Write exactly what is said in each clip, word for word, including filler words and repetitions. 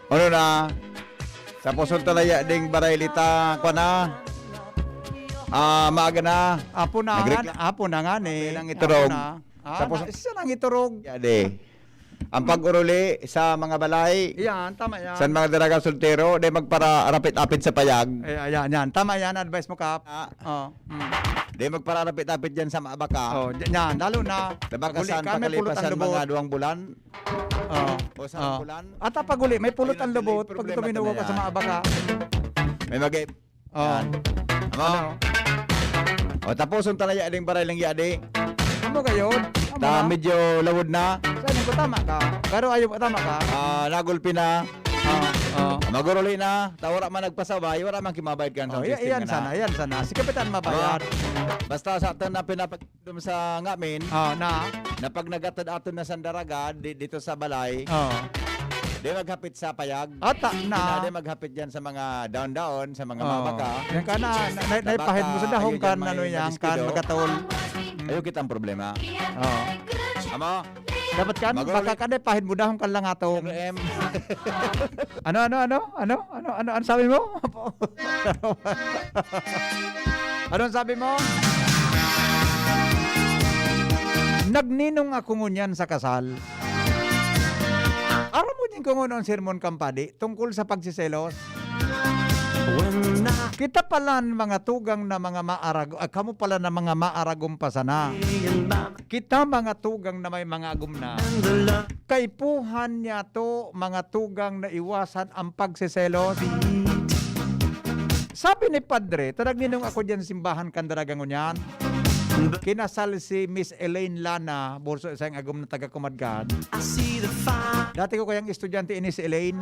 Ano na? Tapos ang talaya ding barayli ta, kwa na? Ah, maaga na. Apo na nga, Nagrekla- apo na nga ni. Apo nang iturog. Apo na. Ah, Tapos na, siya nang iturog. Yade. Ang pag-uruli sa mga balay. Yan, tama yan. Sa mga dalagang soltero, di magpara-rapit-apit sa payag. Eh, ayan, yan. Tama yan, advice mo, Kap. Ah. Oh, mm. Di magpararapit-apit dyan sa mga baka. Oh, dyan, yan. Lalo na, Sa baka pag-uli saan ka, may pulot pakalipas ang sa lubot. Mga duwang bulan. Oh. O sa Oh. Bulan. At ang pag-uli, may pulot Ayun ang ang lubot delay, pag problema tuminuwa ka talaga sa yan. Mga baka. May mag- Oh. Yan. Amo. Ano? O, tapos ang talaya ding barayli yadi. Amo gayon? Amo Ta, na? Medyo lawod na. Saan ko tama ka? Pero ayaw, tama ka? Ah, nagulpi na. Ah, oh. Maguruli na. Ta, wala man nagpasabay, wala man kimabayad kan Oh, sound iya-, system iyan na. Sana, iyan sana. Si Kapitan mabayad. Amo. Basta sa atin na pinapag- Dum sa ngamin, Oh, na? Na pag nagatad aton na sandaraga, di, dito sa balay, Oh. Di maghapit sa payag. Ata na. Di na, di maghapit dyan sa mga daon-daon, sa mga Oh. Mabaka. Yan ka na, na, na, Tabaka, naipahin mo sa dahon ayun kan, yan, ano may yan, kan madiskido. Magatol. Ayaw kitang problema. Oh. Amo? Dapat kan, Maguruli. Baka ka na, ipahin mo dahon kan langatong. Ano, M? Ano, ano, ano? Ano? Ano, ano, ano sabi mo? Anong sabi mo? Nagninong ako ngunyan sa kasal. Aram mo din kung ano ang sermon kan padi tungkol sa pagsiselos? Kita pala ang mga tugang na mga maarag-, ah, kamo pala na mga maaragom pa sana. Kita mga tugang na may mga agom na. Kaipuhan niya to, mga tugang, na iwasan ang pagseselos. Sabi ni Padre, ta nagninong ako diyan simbahan kan daraga ngunyan. Kinasal si Miss Elaine Lana, bulso sa agom na taga Kumadkan. Dati ko kayang estudyante ini si Elaine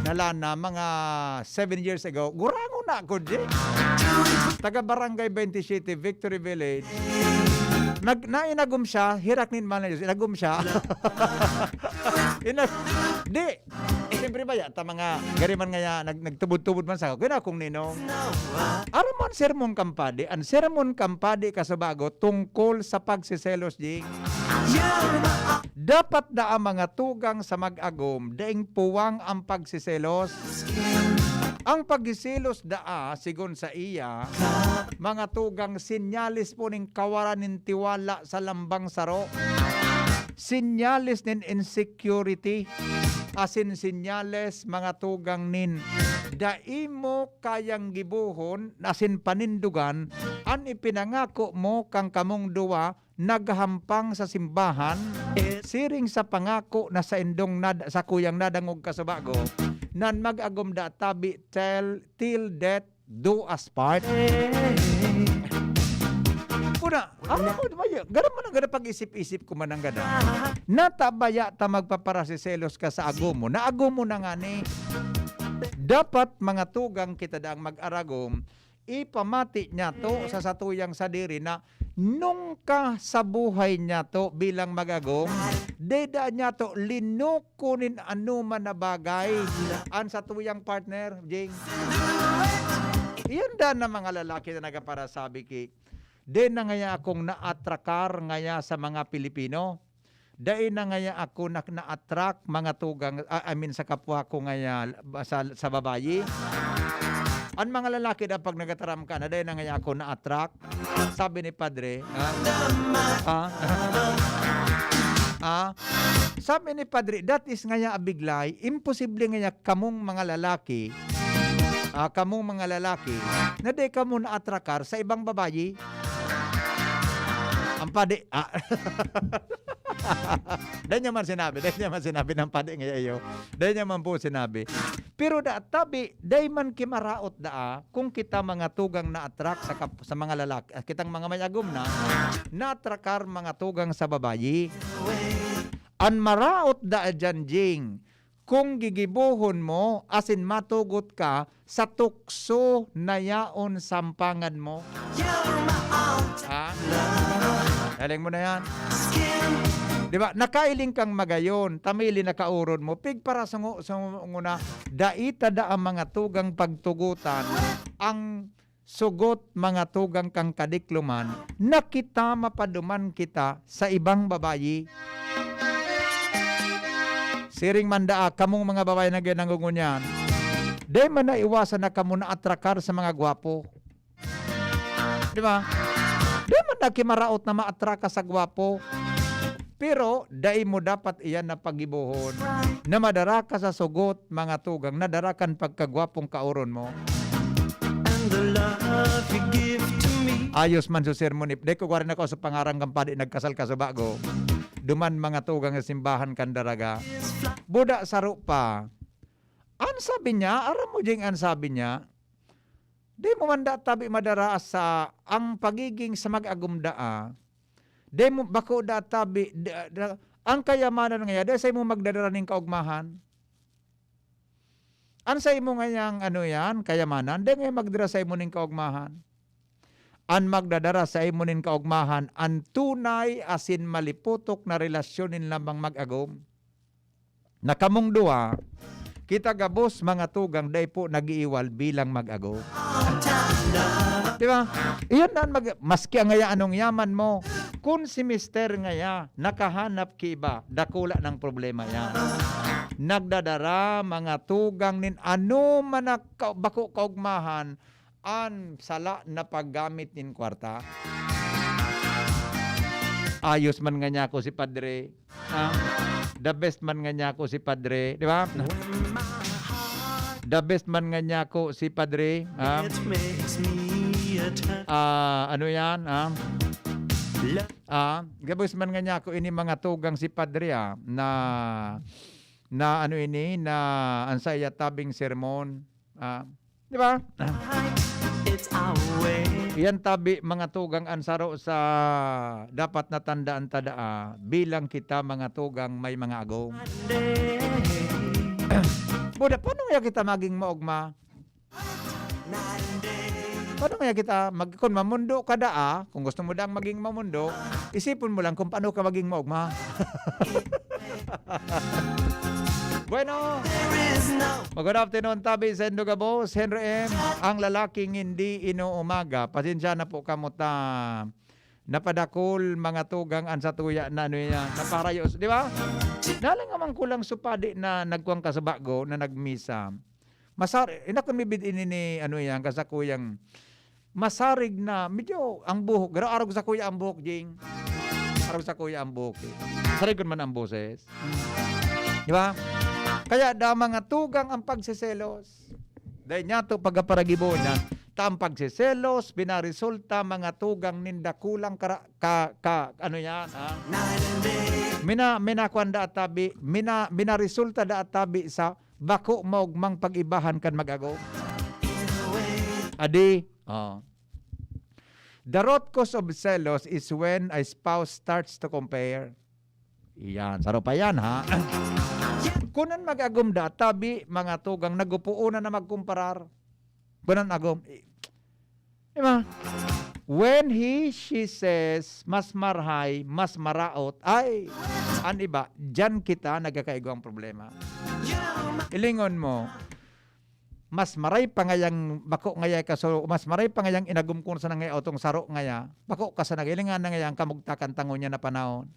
na Lana, mga seven years ago. Gurango na ako, di. Taga Barangay twenty-seven, Victory Village. Nag-, nainagom siya, hirak nin man na Diyos, inagom siya. Ina-, di. Siyempre ba, ya, ta mga gariman nga ya, nag-, nagtubod-tubod man sa ako. Kaya akong ninong. Aram mo ang sermon kan padi? Ang sermon kan padi, kasubago, tungkol sa pagsiselos, Jing. Dapat na ang mga tugang sa mag-agom, daing puwang ang pagsiselos. Ang pagsiselos daa, sigon sa iya, mga tugang, sinyales po ning kawaran nin tiwala sa lambang saro. Sinyales nin insecurity, asin sinyales, mga tugang, nin dai mo kayang gibohon asin panindogan an ipinangako mo kan kamong duwa naghahampang sa simbahan, siring sa pangako na saindong nad-, sakuyang nadangog kasubago, nan mag-agom da tabi tel-, till death do us part. Kuna, ako, ako, maya, ganun man ang ganda pag-isip-isip ko man ang ganda. Natabaya ta magpaparasiselos ka sa agom mo. Na agom mo na nga ni. Dapat mga tugang kita daang mag-aragom, ipamati niya to sa satuyang sadiri na nungka sa buhay niya to bilang mag-agom, deda niya to linuko nin anoman na bagay an satuyang partner, Jing. Iyan dan na mga lalaki na nagaparasabi ki, "Dai na ngaya akong naatrakar ngaya sa mga Pilipino." Dai na ngaya ako nak-, na-attract, mga tugang, ah, I mean, sa kapwa ko ngaya, ba-, sa, sa babayi. An mga lalaki daw, pag nagataram ka na, "Dai na ngaya ako na-attract." Sabi ni Padre, ha? Ha? Ha? Sabi ni Padre, "That is ngaya a biglay, imposible ngaya kamong mga lalaki, ah, kamong mga lalaki, na dai kamo na-atrakar sa ibang babayi." Ang padi, ah, Dai niya man sinabi, dai niya man sinabi ng padi nga iyo. Dai niya man po sinabi. Pero da, tabi, dai man kimaraot daa kung kita mga tugang na-attract sa kap-, sa mga lalaki, ah, kitang mga may agom na, na-atrakar mga tugang sa babayi. An maraot daa diyan, Jing, kung gigibohon mo asin matugot ka sa tukso na yaon sampangan mo. Ha? Galing mo na yan. Di ba? Nakailing kang magayon, tamili na kaurod mo, pigparasungo-sungo na, dai ta da ang mga tugang pagtugutan, ang sugot, mga tugang, kan kadikloman, na kita mapaduman kita sa ibang babayi. Siring man daa, kamong mga babae na ginangungunyan, dai man naiwasan na kamo naatrakar sa mga gwapo. Di ba? Dai man nakimaraot na maatraka sa gwapo. Pero dai mo dapat iyan na pagibohon na madara ka sa sugot, mga tugang, na dara kan pagkagwapong kaoron mo. And the love you give to me Ayos man sa sermon, eh. Dai ko gwarin ako sa pangarang kan padi nagkasal ka sa bago. Duman mga tugang sa simbahan kan daraga. Buda saro pa. An sabi niya, aram mo ding an sabi niya, di mo man da tabi madara sa ang pagiging sa mag-agom daa. Di mo bako da tabi, da, da, ang kayamanan ngaya, di sa imo magdadara ning kaugmahan. An sa imo ngayang ano yan, kayamanan, di ngaya magdara sa imo ning kaugmahan. An magdadara sa imo nin kaugmahan, an tunay asin maliputok na relasyon nin lamang mag-agom. Na kamong duwa, kita gabos mga tugang dai po nag-iiwal bilang mag-agom. Di ba? Iyon na ang mag- maski ang ngaya anong yaman mo, kun si mister ngaya nakahanap ki iba, dakula ng problema yan. Nagdadara mga tugang nin ano man na ka- bako kaugmahan, an sala na paggamit nin kwarta. Ayos man nga niya ako si Padre. Ah, the best man nga niya ako si Padre, di ba? The best man nga niya ako si Padre. Ah, It makes me a turn ah, ano yan? Ah, ah, gabos man nga niya ako ini mga tugang si Padre ah, na na ano ini na ang sa iya tabing sermon. Ah, di ba? It's our way Iyan tabi mga tugang an saro sa dapat natandaan ta daa bilang kita mga tugang may mga agom. Buda, paano kaya kita maging maogma? Paano kaya kita mag kun mamundo ka daa, kung gusto mo daang maging mamundo, isipon mo lang kung paano ka maging maogma. Bueno, There is no mag-good afternoon tabi sa Indogabos, Henry M. Ang lalaking hindi inuumaga. Pasensya na po kamo ta napadakol mga tugang an satuya na ano yan, naparayos, di ba? Nalang naman kulang supadi na nagkuang kasabago na nagmisa. Masar inakon mi bid ini ni ano yan, kasakuyang masarig na medyo ang buhok, garo arog sa kuya ang buhok, Jing. Arog sa kuya ang buhok. Eh. Sarigon man ang boses. Di ba? Kaya da mga tugang ang pagseselos. Dahil niya to pagkaparagibo niya. Ta ang pagseselos, binaresulta mga tugang ninda kulang kara, ka, ka, ano yan, ha? Mina, minakuan da tabi, mina, binaresulta da tabi sa bako maogmang pag-ibahan kan mag-agom. Adi, oh. The root cause of selos is when a spouse starts to compare. Iyan, saro pa yan, ha? Kunan mag-agom da, tabi, mga tugang, nagupuunan na magkumparar. Kunan agom. I- Diba? When he, she says, mas marhay, mas maraot, ay, an iba, dyan kita nagkakaigwang problema. Ilingon mo, mas maray pa ngayang bako ngaya ka so, mas maray pa ngayang inagom ko sana ngaya otong saro ngaya, bako ka sana, ilingan na ngaya ang kamugtakan tango niya na panahon.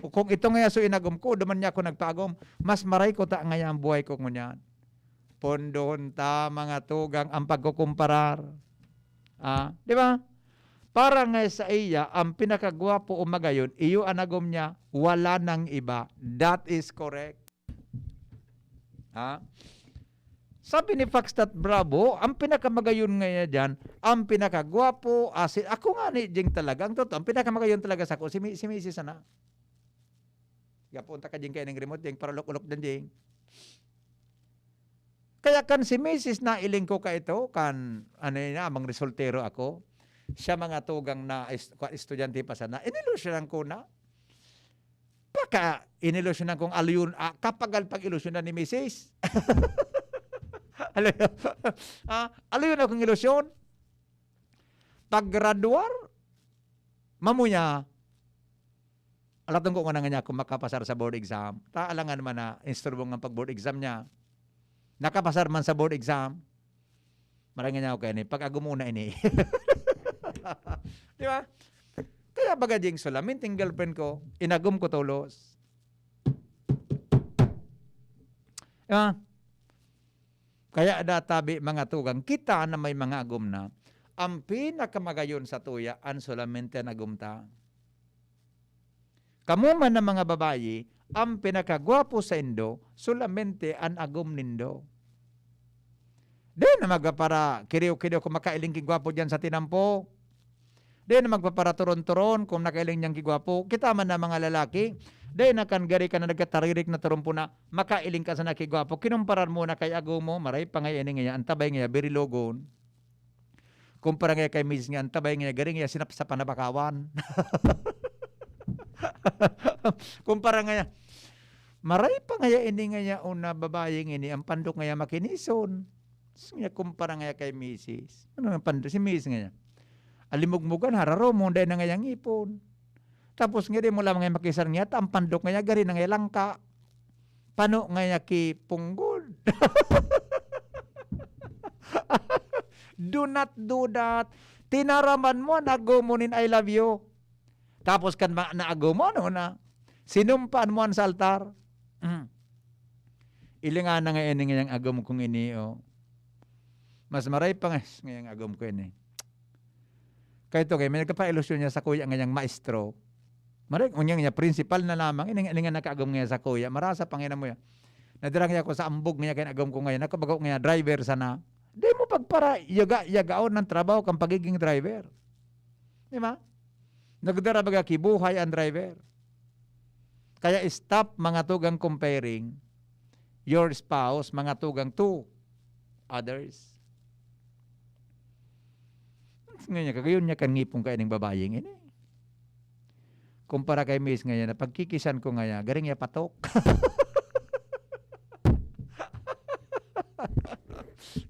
O kung ito ngaya so inagom ko, duman niya ako nagpaagom, mas maray ko ta ngaya ang buhay ko ngunyan. Pondohon ta, mga tugang, ang pagkukumparar. Ah, di ba? Para nga sa iya, ang pinakagwapo o magayon, iyo ang agom niya, wala nang iba. That is correct. Ha? Sabi ni Foxtat Bravo, ang pinakamagayon nga niya dyan, ang pinakagwapo, asin, ako nga ni Jing talaga, ang totoo, ang pinakamagayon talaga sa ko, si, Mi- si Misis sana. Gapunta ka Jing kayo ng remote, Jing, para ulok-ulok dyan, Jing. Kaya kan si Misis na iling ko ka ito, kan ano yun, amang resultero ako, siya mga tugang na est- estudyante pa sana, inilusyonan ko na. Paka inilusyonan kong aluyon, ah, kapagal pag-ilusyonan ni Misis. Aluyon, ah, aluyon akong ilusyon. Paggraduar, mamuya, alatong ko nga na nga niya kung makapasar sa board exam. Ta alangan man na instrubo nga pag board exam niya. Nakapasar man sa board exam, marang niya ako kayo ni, pag-agom muna ini. Di ba? Kaya baga ding sulaminting girlfriend ko, inagom ko tolos. Ha? Kaya da tabi, mga tugang, kita na may mga agom na, ang pinakamagayon sa tuya, an solamente an agom ta. Kamo man na mga babayi, ang pinakagwapo saindo, solamente an agom nindo. Di na magpapara kiriw-kiriw kung makailing ki gwapo diyan sa tinampo. Di na magpapara turon-turon kung nakailing diyan ki gwapo. Kita man na mga lalaki, di na kan gari ka na nagkataririk na turumpo na, makailing ka sana ki gwapo. Kinumparan mo na kay agom mo, maray pa nga ini nga yan, ang tabay nga yan, birilogon. Kumpara nga kay misis nga, ang tabay nga yan, gari nga yan, sinapsapan na bakawan. Kumpara nga yan, maray pa nga yan, ini nga yan, una babayi nga ini, ang pandok nga yan, makinison. Nga kumpara nga yan kay misis. Ano nga pandok? Si misis nga yan. Alimugmugan, hararo mo, dahil na nga yan ngipon. Tapos nga di mo lamang nga makisan nga, ta ang pandok nga yan, gari na nga yan, langka. Pano nga yan ki punggol. Do not do that. Tinaraman mo an agom mo nin I love you. Tapos kan ma-, na agom mo, ano na? Sinumpaan mo an sa altar. Mm. Ilingan na nga ini ngayang agom kong ini, oh. Mas maray pa nga ngayang agom ko ini. Kaya ito, kaya may nagkapailusyon niya sa kuya ngayang maestro. Maray, unya niya, principal na lamang, ini, ini nga nakaagom nga sa kuya. Marasa pa nga mo yan. Nadira niya ako sa ambog niya kaya agom ko ngayon. Ako bago nga driver sana. Di mo pagpara, yaga, yagaon ng trabaho kang pagiging driver. Di ba? Nagdara baga kibuhay ang driver. Kaya stop mga tugang comparing your spouse, mga tugang to others. Ngayon, kagayon niya kan ngipon kaining babayeng ini. Kumpara kay misis ngayon, na pagkikisan ko ngayon, garing niya patok.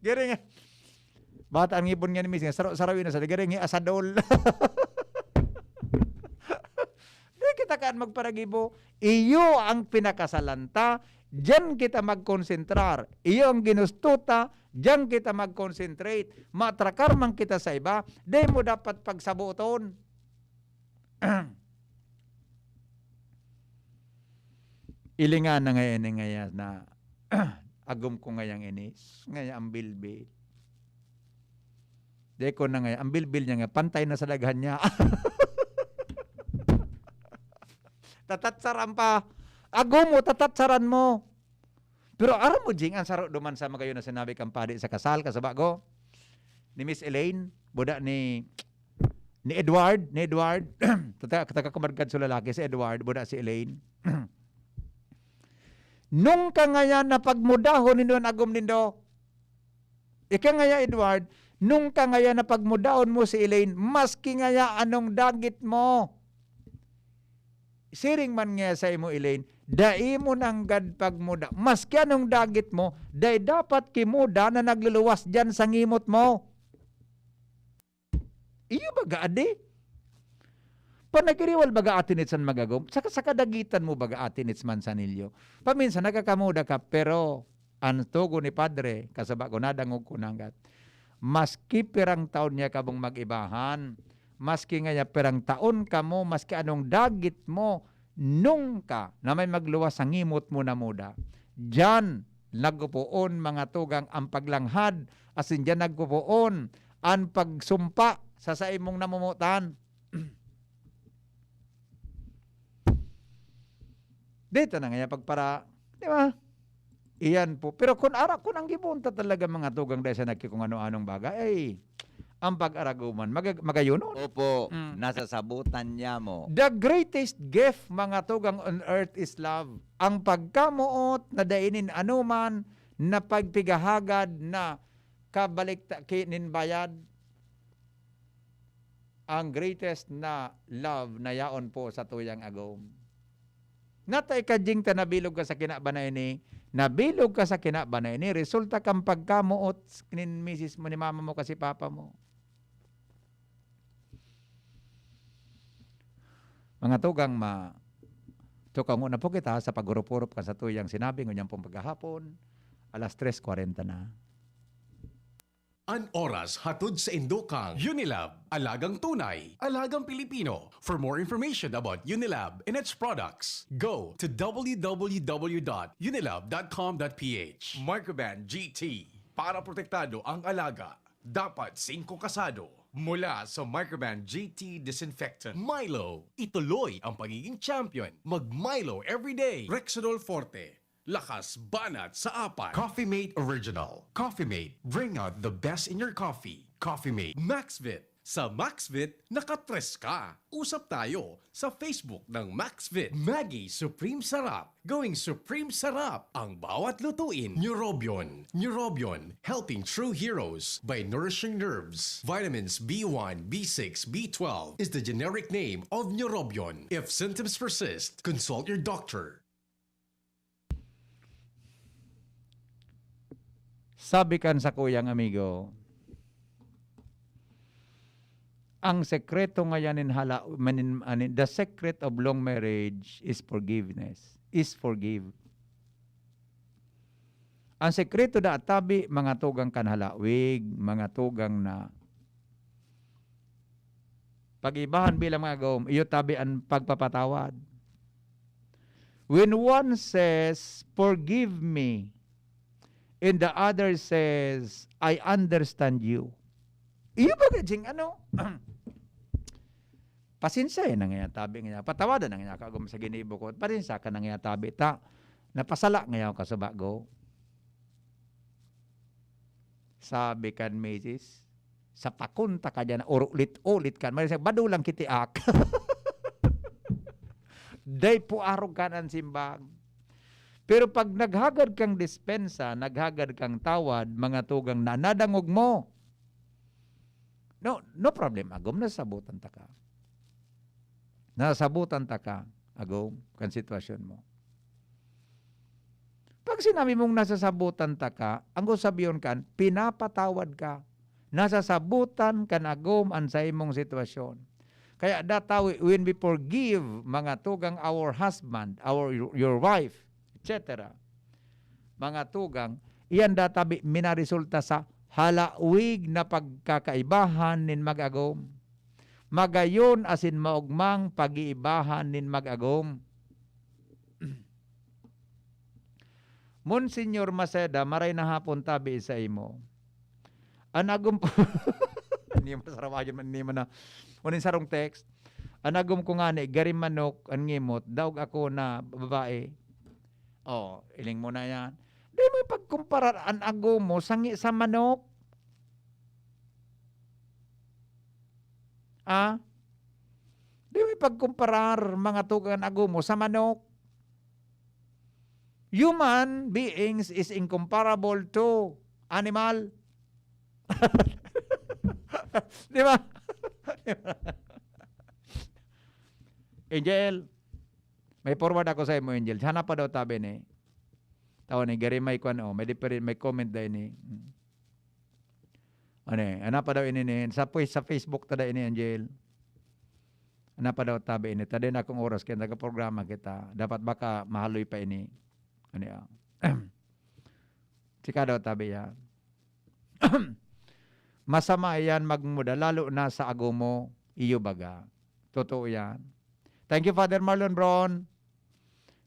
Garing niya. Bata ang ngipon nga ni misis, nga saro-sarawi na sa garing niya, asadol. Di kita kaan magparagibo. Iyo ang pinakasalanta. Diyan kita magkonsentrar. Iyo ang ginusto ta. Diyan kita mag-concentrate. Matrakar man kita sa iba. Di mo dapat pagsaboton. Ilingan na ngayon ni ngaya na agom ko ngayang inis. Ngaya ang bilbil. Di ko na ngaya, ang bilbil niya nga, pantay na sa daghan niya. Tatatsaran pa. Agom mo, tatatsaran mo. Pero aram mo, Jing, ang saro duman sa magayon na sinabi kang padi sa kasal, kasaba ko, ni Miss Elaine, buda ni, ni Edward, ni Edward, taga, taga Kumadkad sa lalaki, si Edward, buda si Elaine. Nung ka ngayan na pagmudahon nindo an agom nindo, ika ngaya, Edward, nung ka ngaya na pagmudaon mo si Elaine, maski ngaya anong dagit mo, siring man ngaya sa imo, Elaine, dai mo nanggad pagmuda. Maski anong dagit mo, dai dapat kimuda na nagluluwas diyan sa ngimot mo. Iyo baga, adi? Panagiriwal baga atin it san magagom? Sa, sa kadagitan mo baga atin it mansanilyo? Paminsan nagkakamuda ka, pero ang tugon ni Padre, kasaba ko, nadangog ko nanggat. Maski pirang taon niya kabong mag-ibahan, maski ngaya pirang taon kamo, maski anong dagit mo, nung ka na may magluwas sa ngimot mo na muda. Diyan nagpupoon, mga tugang, ang paglanghad, asin diyan nagpupoon an pagsumpa sa saimong namomotan. Dito na nga yan pagpara, di ba? Iyan po. Pero kung ara, kung ang gibohon ta talaga, mga tugang, dahil sa nagkikung ano-anong bagay, ay, ang pag-araguman, mag-, magayunon. Opo, Mm. nasasabutan niya mo. The greatest gift, mga tugang, on earth is love. Ang pagkamoot na dainin anuman na pagpigahagad na kabalikta-, ki-, nin bayad, ang greatest na love na yaon po sa tuyang agom. Natay ka, Jing, ta nabilog ka sa kinaba na ini, nabilog ka sa kinaba na ini, resulta kang pagkamoot nin misis mo, ni mama mo, kasi papa mo. Mga tugang, ma-, tukango na po kita sa paghurup-hurup kan sa tuyang sinabi ngunyan pong paghahapon, alas tres kwarenta na. An oras hatod sa indo kang Unilab, alagang tunay, alagang Pilipino. For more information about Unilab and its products, go to w w w dot unilab dot com dot p h. Microban G T, para protektado ang alaga, dapat singko kasado. Mula sa Microban G T Disinfectant. Milo, ituloy ang pagiging champion. Mag Milo everyday. Rexidol Forte, lakas banat sa apat. Coffee Mate Original. Coffee Mate, bring out the best in your coffee. Coffee Mate. Maxvit. Sa Maxvit, nakatres ka. Usap tayo sa Facebook ng Maxvit. Maggi Supreme Sarap. Going Supreme Sarap ang bawat lutuin. Neurobion. Neurobion. Helping true heroes by nourishing nerves. Vitamins B one, B six, B twelve is the generic name of Neurobion. If symptoms persist, consult your doctor. Sabi kan sakuyang amigo, ang sekreto ngayan nin hala, manin, anin, the secret of long marriage is forgiveness. Is forgive. Ang sekreto da tabi, mga tugang kan halawig, mga tugang na pag-ibahan bilang mga agom, iyo tabi an pagpapatawad. When one says, "Forgive me," and the other says, "I understand you." Iyo ba gajing ano? Pasensya eh, nangya tabi nga. Patawadan na nga kagom sa ginibo ko. Pasensya ka nangya tabi ta. Napasala nga ako kasubago. Sabi kan misis, "Sa pakunta ka dyan, urulit-ulit ka." May siya, "Badulang kitiak." Day po arog ka ng simbag. Pero pag naghagad kang dispensa, naghagad kang tawad, mga tugang na nadangog mo. No, no problem, agom, nasabutan ta ka. Nasabutan ta ka, agom, kan sitwasyon mo. Pag sinabi mong nasasabutan ta ka, ang gustong sabihon kan, pinapatawad ka. Nasasabutan kan agom an saimong sitwasyon. Kaya dataw, when we forgive mga tugang, our husband, our, your wife, et cetera. Mga tugang, iyan databi minaresulta sa halawig na pagkakaibahan nin mag-agom. Magayon asin maogmang pag-iibahan nin mag-agom. Monsignor Maceda, maray na hapon tabi sa imo. An agom po, hindi mo sarawayon man, hindi mo na. Unin sarong text, an agom ko ngani, gari manok, an ngimot, daog ako na babae. Oh, iling mo na yan. Di mo pagkumparar an agom mo sangi sa manok. Ah? Di mo pagkumparar mga tugang agom mo sa manok. Human beings is incomparable to animal. Di ba? Angel, may forward ako sa imo, Angel. Hanap pa daw tabi ni. Tawa ni Gary may kwan, oh, may different, may comment daw ini. Hmm. Ano eh, hanap pa daw ini ni, sa, sa Facebook ta daw ini, Angel. Hanap pa daw tabi ini. Tadi na akong oras, kaya nagka-programa kita. Dapat baka mahaloy pa ini. Ano yan? Sika daw tabi yan. Masama yan magmuda, lalo na sa agomo, iyo baga. Totoo yan. Thank you, Father Marlon Bron.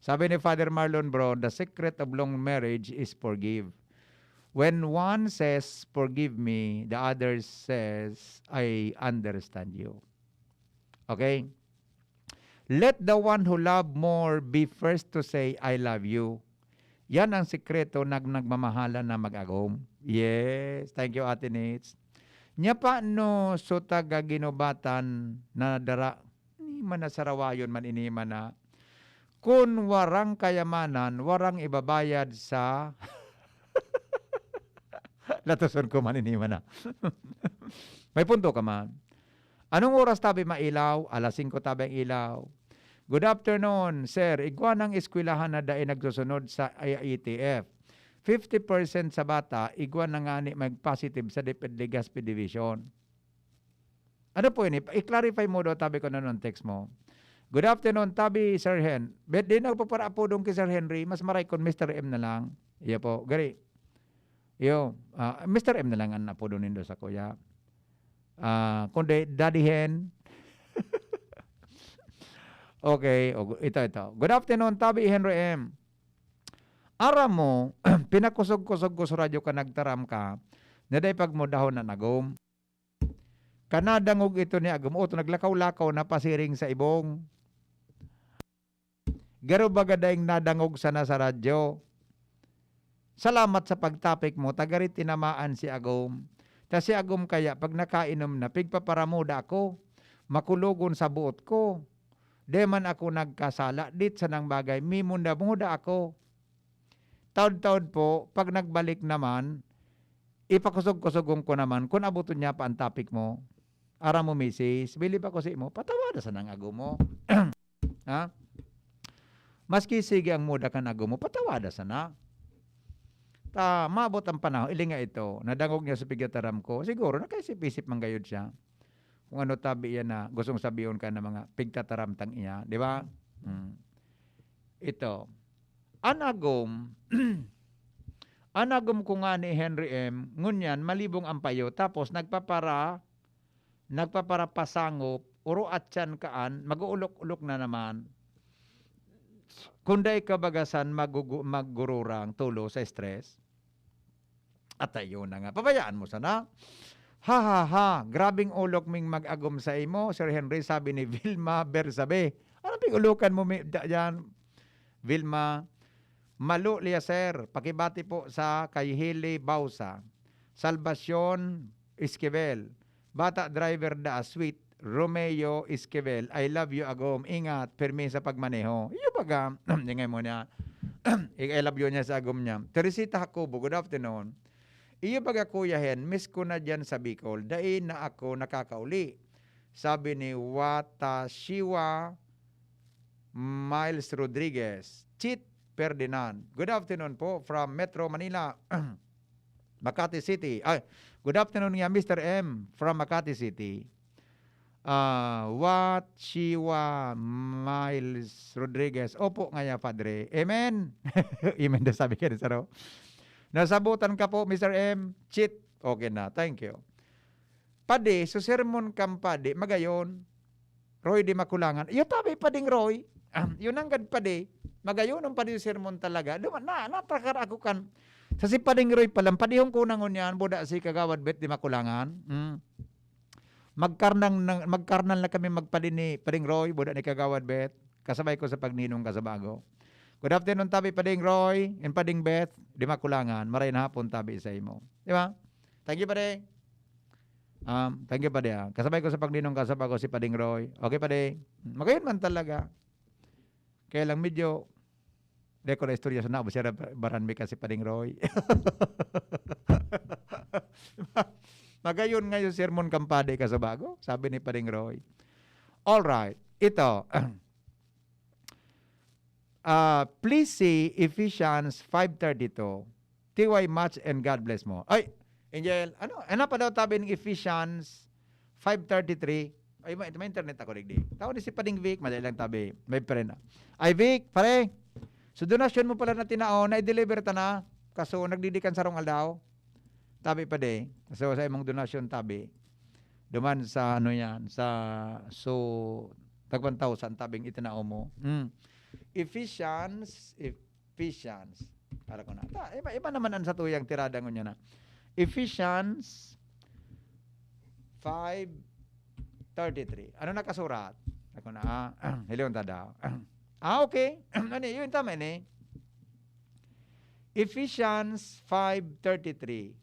Sabi ni Father Marlon Bron, the secret of long marriage is forgive. When one says, "Forgive me," the other says, "I understand you." Okay? Let the one who love more be first to say, "I love you." Yan ang sikreto ng nagmamahalan na mag-agom. Yes. Thank you, Ate Nits. Nya pa no so taga ginubatan na dara, ini man na sarawayon man ini man na. Kun warang kayamanan, warang ibabayad sa latuson ko man ini man na. May punto ka man. Anong oras tabi mailaw? Alas singko tabi ang ilaw. Good afternoon, sir. Igwa ng eskwelahan na dai nagsusunod sa I E T F. Fifty percent sa bata, igwa na ngani mag-positive sa DepEd Legazpi Division. Ano po ini? I-clarify mo daw, tabi ko na nung text mo. Good afternoon, tabi, Sir Hen. Bet din nagpaparapodong ki Sir Henry, mas maray kon Mister M na lang. Iya po, gari. Yo, ah, Mister M na lang an apodo nindo sa kuya. Ah, kundi Daddy Hen. Okay, o, ito, ito. Good afternoon, Tabi Henry M. Aram mo, pinakusog-kusog ko sa radyo ka nagtaram ka, na dai pagmudahon na nagom. Kanadangog ito ni agom, oto naglakaw-lakaw na pasiring sa ibong. Garo baga daing nadangog sana sa radyo. Salamat sa pagtapik mo, tagari tinamaan si agom. Ta si agom kaya pag nakainom na, pigpaparamuda ako, makulogon sa buot ko. Di man ako nagkasala, dit sanang bagay, mimunda-muda ako. Taod-taod po, pag nagbalik naman, ipakusog-kusogon ko naman kun aboton niya pa an topic mo. Aram mo, misis, bilib ako sa imo, patawada sana ang agom mo. Ha? Maski sige ang muda kan agom mo, patawada sana. Ta, maabot ang panahon, ilinga ito, nadangog niya sa pigtataram ko, siguro nakaisip-isip man gayod siya. Kung ano tabi iyan na gustong sabihon ka ng mga pigtataram tang iya, di ba? Hmm. Ito. An agom, an agom ko nga ni Henry M, ngunyan malibong ang payo, tapos nagpapara-, nagpaparapasangop, uro at tiyan kaan, mag-uulok-ulok na naman. Kung dai ka bagasan, magugu-, maggururang tulo sa stress. At ayun na nga, pabayaan mo sana. Ha, ha, ha, grabing ulok ming mag-agom sa imo, Sir Henry, sabi ni Vilma Bersabe. Anong pig-ulokan mo mi-, da-, dyan, Vilma? Malo liya, sir. Pakibati po sa kay Hili Bausa. Salvacion Esquivel. Bata driver da, sweet. Romeo Esquivel, I love you, agom. Ingat, pirmi sa pagmaneho. Iyo baga, ingay mo niya. I love you niya sa agom niya. Teresita Jacobo, good afternoon. Iyo baga, Kuya Hen, miss ko na diyan sa Bicol. Dai na ako nakakauli. Sabi ni Watashiwa Miles Rodriguez. Chit Ferdinand. Good afternoon po from Metro Manila. Makati City. Ay, good afternoon nga, Mister M from Makati City. Ah, Wachiwa Miles Rodriguez. Opo, ngaya, Padre. Amen. Amen daw sabi ka ni Saro. Nasabutan ka po, Mister M. Chit. Okay na. Thank you. Padi, so sermon kan padi, magayon. Roy Di Makulangan. Iyo tabi, Pading Roy. Iyo nanggad padi. Magayon ang padi sermon talaga. Duma-, na, natakar ako kan. Sa si Pading Roy pa lang, padihon ko na ngunyan, buda si Kagawad Bet Di Makulangan. Mm. Magkarnang na, magkarnal na kami magpadi ni Pading Roy, buda ni Kagawad Bet. Kasabay ko sa pagninong ka sa bago. Good afternoon, tabi Pading Roy, and Pading Beth, Di Makulangan. Maray na hapon, tabi sa imo. Di ba? Thank you, padi. Um, thank you, padi, ah. Kasabay ko sa pagninong ka sa bago si Pading Roy. Okay, padi. Magayon man talaga. Kaya lang medyo, di ko na istorya sa nabo, siya baran mi kasi Pading Roy. Magayon ngayon sermon kan padi ka sa bago, sabi ni Pading Roy. All right. Ito. Ah, please see Ephesians five thirty-two. T Y much and God bless mo. Ay, Angel, ano, ano pa daw tabi ng Ephesians five thirty-three? Ay, may, may internet ako, digdi. Tao ni si Pading Vic, madali lang tabi. May friend na. Ay, Vic, pare, so donasyon mo pala na tinao, na-deliver ta na. Kaso, nagdidikan sa rong aldaw. Tabi pa di. So, sa imong donasyon, tabi. Duman sa, ano yan, sa, so, tag one thousand, tabing itinao mo. Hmm. Ephesians, Ephesians. Para ko na. Ta, iba, iba naman ang sa tuyang tirada ngunyan na. Ephesians five thirty-three. Ano nakasurat? Ako na, ah, hiliyon ta daw. Ah, okay. Ano yun? Tama yun eh. Ephesians five thirty-three.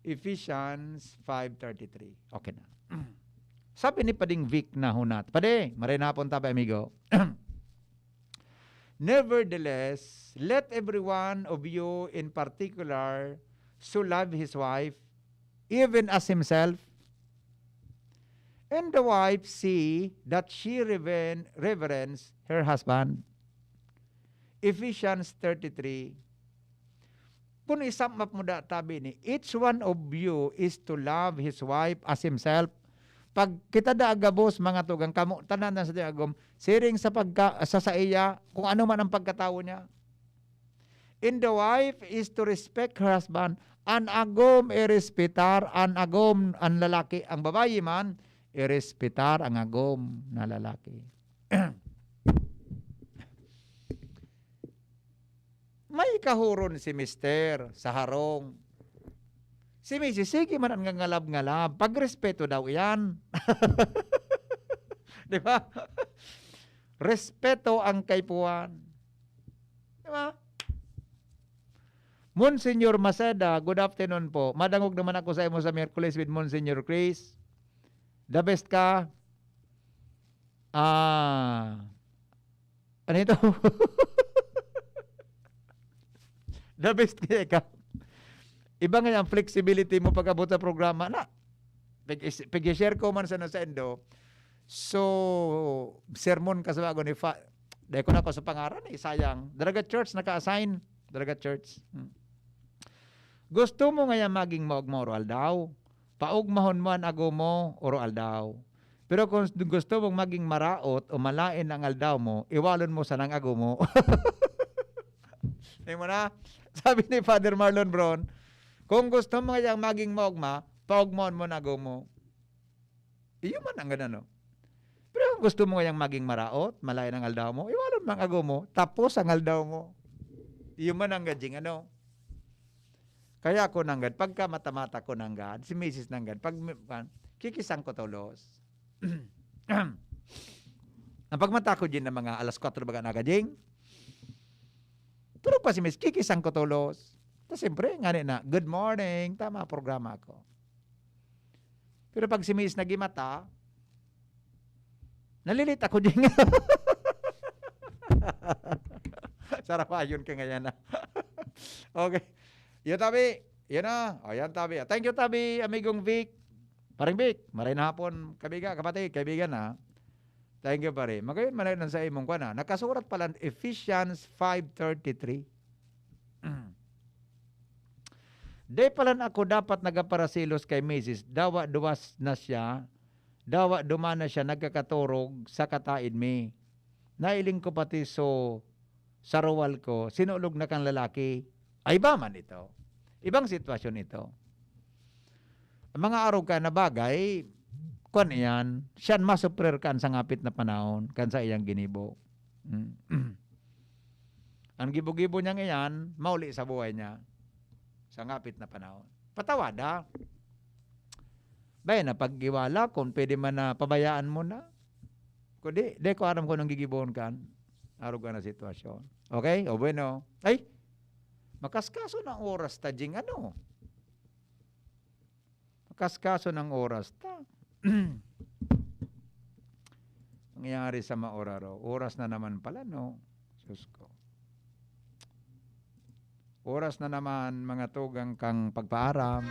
Ephesians five thirty-three. Okay na. Sabi ni Pading Vic na hunat. Padi, maray na hapon tabi, amigo. Nevertheless, let every one of you in particular so love his wife, even as himself. And the wife see that she reven-, reverence her husband. Ephesians thirty-three. Kung isam mo da tabi ni, each one of you is to love his wife as himself. Pag kita da gabos, mga tugang, kamo, tanan na sa agom, siring sa pagka-, sa saiya, kung ano man ang pagkatawo niya. And the wife is to respect her husband. An agom irespetar an agom, an lalaki, ang babayi man, irespetar ang agom na lalaki. May kahuron si mister sa harong. Si misis, sige man an ngangalab-ngalab. Pagrespeto daw iyan. Di ba? Respeto ang kaipuhan. Di ba? Monsignor Maceda, good afternoon po. Madangog naman ako sa imo sa Miyerkules with Monsignor Chris. The best ka. Ah, ano ito? The best kaya ka. Iba nga ang flexibility mo pag-abot sa programa na. Pag-, pag-share ko man sa, sa indo. So, sermon ka sa bago ni Fa-, dahil ko na ako sa pangaran eh, sayang. Daraga Church, naka-assign. Daraga Church. Hmm. Gusto mo ngaya maging maogma oro aldaw? Paogmahon mo an agom mo oro aldaw. Pero kung gusto mong maging maraot o malaen ang aldaw mo, iwalon mo sanang agom mo. Tingnan mo na, sabi ni Father Marlon Bron, "Kung gusto mo ngayang maging maogma, paogmahon mo an agom mo." Iyo man ang ganano. Pero kung gusto mo ngayang maging maraot, malaen ang aldaw mo, iwalon mo ang agom mo, tapos ang aldaw mo. Iyo man ang gajing ano. Kaya ako nanggad, pagka mata-mata ko nanggad, si misis nanggad, pag mi-, kan, kikisang ko tolos. Ang pagmata ko din ng mga alas kwatro baga na gajing, pero pa si misis, kikisang ko tolos. Tapos siyempre, ngani na, "Good morning, tama programa ako." Pero pag si misis nagimata, nalilit ako din. Sarawayon ka ngayon, ah. Okay. Yan, tabi. Yan na. O, yan, tabi. Thank you, tabi, amigong Vic. Paring Vic, maray na hapon, kabiga, kapatid, kaibigan, ha. Thank you, pare. Magayon man na sa imong kwan, ha. Nakasurat pala, Ephesians five thirty-three. Di palan ako dapat nagaparaselos kay misis, dawa duwas na siya, dawa duman na siya nagkakatorog sa kataid mi. Nailing ko pati so sarowal ko, sinulog na kan lalaki. Ay, iba man ito. Ibang sitwasyon ito. Ang mga arog ka na bagay, kwan iyan, siyan masuprir kan sa ngapit na panahon, kan sa iyang ginibo. Mm. Ang gibo-gibo niyang iyan, mauli sa buhay niya sa ngapit na panahon. Patawada. Bay, na paggiwala, kung pwede man na pabayaan mo na. Kundi, di ko aram kung anong gigibohon kan arog ka na sitwasyon. Okay? O bueno. Ay, makaskaso na ang oras ta, jing ano? Makaskaso ng oras ta. Nangyari sa maoraro. Oras na naman pala, no? Sus ko. Oras na naman, mga tugang, kang pagpaaram.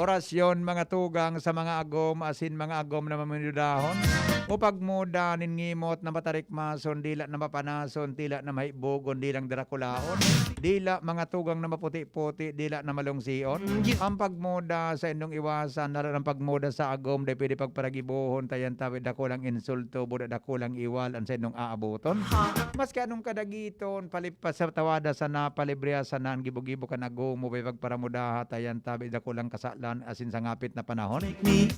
Orasyon, mga tugang, sa mga agom, asin mga agom na maminudahon. O pagmuda nin ngimot na matarikmason, dila na mapanason, dila na mahibogon, dilang drakulaon. Dila, mga tugang, na maputi-puti, dila na malungsion. Ang pagmuda sa indong iwasan, lalo ang pagmuda sa agom, dai pwede pagparagibohon, tayan tawid dakulang insulto, buda dakulang iwal, an sa indong aaboton. Maski anong kadagiton, palipasatawada sana, palibriya sana, an gibo-gibo kan agom, o bay pagparamudaha, tayan tawid dakulang kasalan, asin sa ngapit na panahon.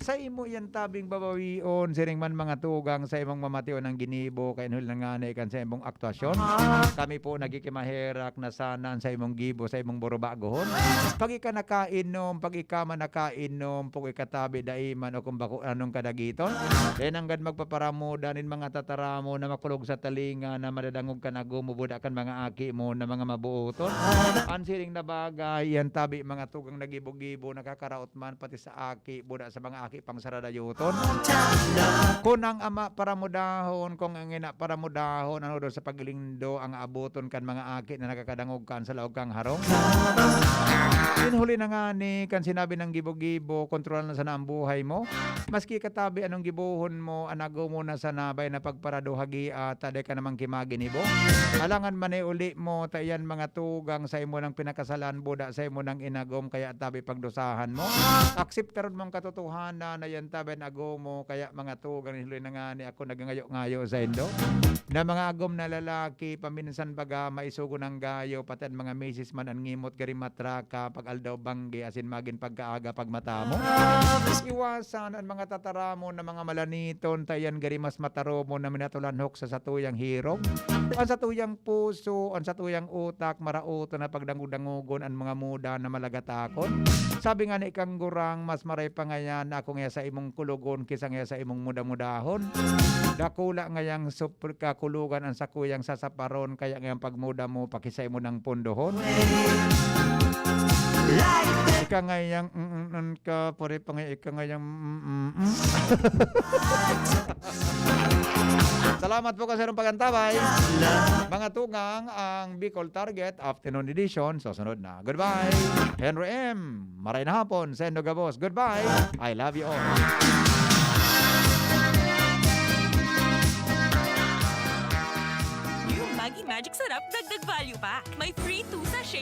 Sa imo yan tabing babawion, siring man mga tugang, sa imong mamation ang ginibo, kay inhul na ngani kan sa imong aktuasyon. Kami po nagkikimaherak na sana an sa imong gibo, sa imong burubagohon. Pag ika nakainom, pag ika man nakainom, pag ika tabi dai man o kung bako anong kadagiton. Dai nanggad magpaparamoda nin mga tataramon na makulog sa talinga na madadangog kan agom o buda kan mga aki mo na mga mabuoton. An siring na bagay, yan tabi mga tugang nagibo-gibo, nakakaraot man pati sa aki, buda sa mga aki pang saradayoton. Kun ang ama paramudahon, kung ang ina paramudahon, ano daw sa paglindo ang aboton kan mga aki na nakakadangog kan sa laog kang harong? Inhuli na ngani kan sinabi ng gibo-gibo, kontrol na sana ang buhay mo. Maski katabi anong gibohon mo, anago mo na sana bay na pagparado hagi ata, dai ka naman kimaginibo. Alangan man ay uli mo, ta iyan mga tugang sa imo nang pinakasalan, buda sa imo nang inagom, kaya tabi pagdusahan mo. Akseptaron mong katotohanan na yan tabi an agom mo, kaya mga tugang, huli na ngani ako nagngayo-ngayo saindo. Na mga agom na lalaki, paminsan baga maisogon ang gayo, pati an mga misis man an ngimot gari matraka, pag aldaw banggi, asin magin pagkaaga pag mata mo. Iwasan an mga tataramon na mga malaniton, ta iyan gari mas mataromon na minatulanhok sa satuyang hirog. An satuyang puso, an satuyang utak, maraot na pagdangog-dangogon an mga muda na malagatakon. Sabi nga ni ikang gurang, mas maray pa ngayan na ako ngaya sa imong kulogon ki sa ngaya sa imong muda-mudahon. Dakula ngayang supr-, kakulogan an sakuyang sasaparon, kaya ngayang pagmuda mo, pakisay mo nang pondohon. Ika ngayang, mm, mm, ka, pare pa nga, ika ngayang, mm, mm, mm. Salamat po kasi ng pagantabay. Mga tugang, ang Bicol Target Afternoon Edition. Susunod na. Goodbye. Henry M. Maray na hapon. Sendo Gabos. Goodbye. I love you all. New Maggi Magic Sarap, dagdag value pa. May free two sachet